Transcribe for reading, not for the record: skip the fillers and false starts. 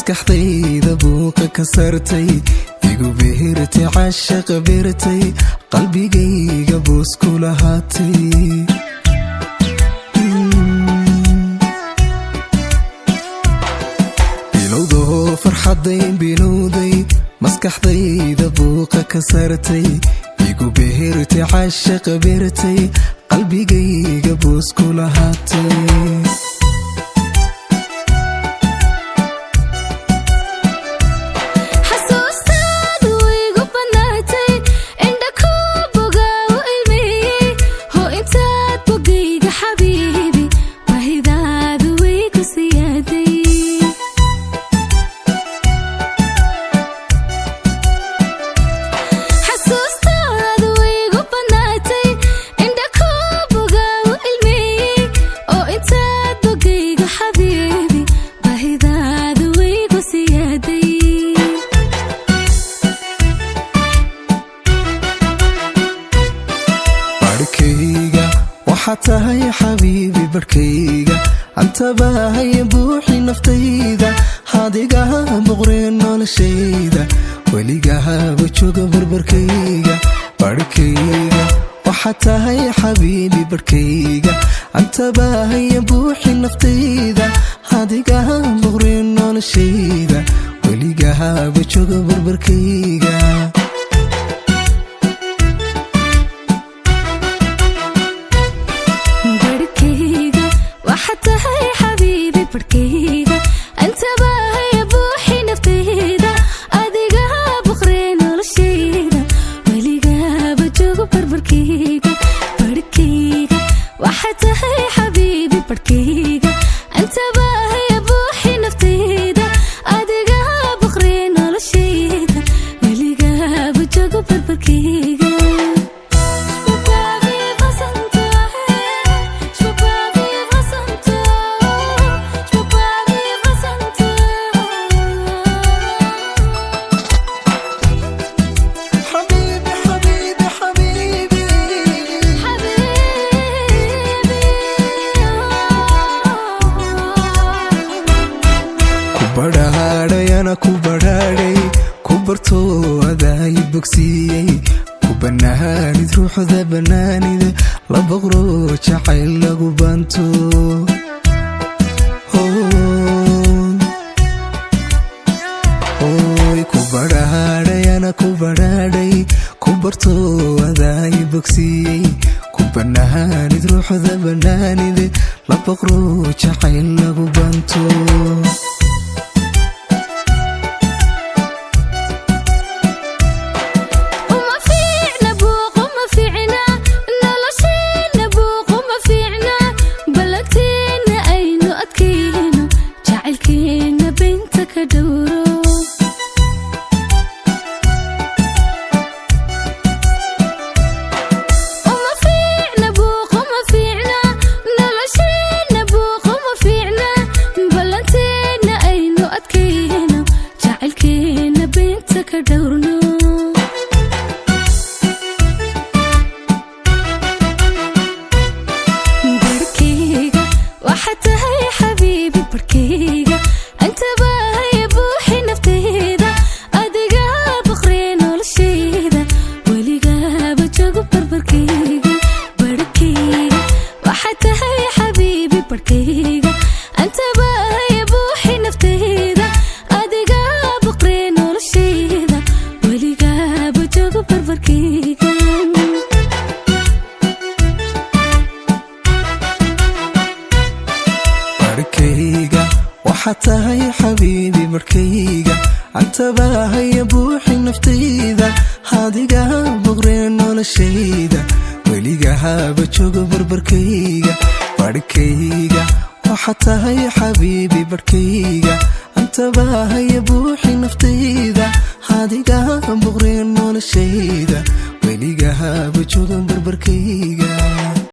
Maskaxdayda buuqa ka sartay, igu behertay caashaqa beertay, qalbigayga boos ku lahaatay. Bilowdoo farxadday bilowday, maskaxdayda buuqa ka sartay, igu behertay caashaqa beertay, qalbigayga boos ku lahaatay. Xasuustaadu igu bannaatay, indha ku bogaa u ilmeeyey. Hoo intaad bogayga xabiibi, baahidaadu way ku siyaaday. Xasuustaadu igu bannaatay, indha ku bogaa u ilmeeyey. Oo intaad bogayga xabiibi, baahidaadu way ku siyaaday. Barhkayga waxaad tahay xabiibi, barhkayga antabahaya buuxi naftayda, adigaha boqreen noloshayda, weligahaba jooga barbarkayga. Barhkayga waxaad tahay xabiibi, barhkayga antabahaya buuxi naftayda, adigaha boqreen noloshayda, weligahaba jooga barbarkayga. Barhkayga waxaad tahay xabiibi, barhkayga antabahaya buuxi naftayda, adigaha boqree noloshayda, weligaaba joogo barbarkayga. Barhkayga waxaad tahay xabiibi, barhkayga antabahaya buuxi naftayda, adigaha boqree noloshayda, weligaaba joogo barbarkayga. Je peux pas vivre sans toi, je peux pas vivre sans toi, je peux pas vivre sans toi. Xabiibi, xabiibi, xabiibi. Habibi. Ku badhaadhayana ku badhaadhay, ku bartoo adaay bogsiiyey, ku bannaanid ruuxda bannaanida, la boqro jacayl lagu banto. Oy, ku badhaadhayana ku badhaadhay, ku bartoo adaay bogsiiyey, ku bannaanid ruuxda bannaanide, la boqro jacayl lagu banto. Uma fiicna buuq, uma fiicna nolosheena, buuq uma fiicna. Ballanteena aynu adkayno, jacaylkeena beenta ka dhowro. Uma fiicna buuq, uma fiicna nolosheena, buuq uma fiicna. Ballanteena aynu adkayno, jacaylkeena beenta ka dhowrno. Barhkayga waxaad tahay xabiibi, barhkayga antabahaya buuxi naftayda, adigaa boqree noloshayda, weligaaba joogo barbarkayga. Barhkayga waxaad tahay xabiibi, barhkayga antabahaya buuxi naftayda, adigaa boqree noloshayda, weligaaba joogo barbarkayga. Barhkayga waxaad tahay xabiibi, barhkayga antabahaya buuxi naftayda, adigaha boqree noloshayda, weligahaba joogo barbarkayga. Barhkayga waxaad tahay xabiibi, barhkayga antabahaya buuxi naftayda, adigaha boqree noloshayda, weligahaba joogo barbarkayga.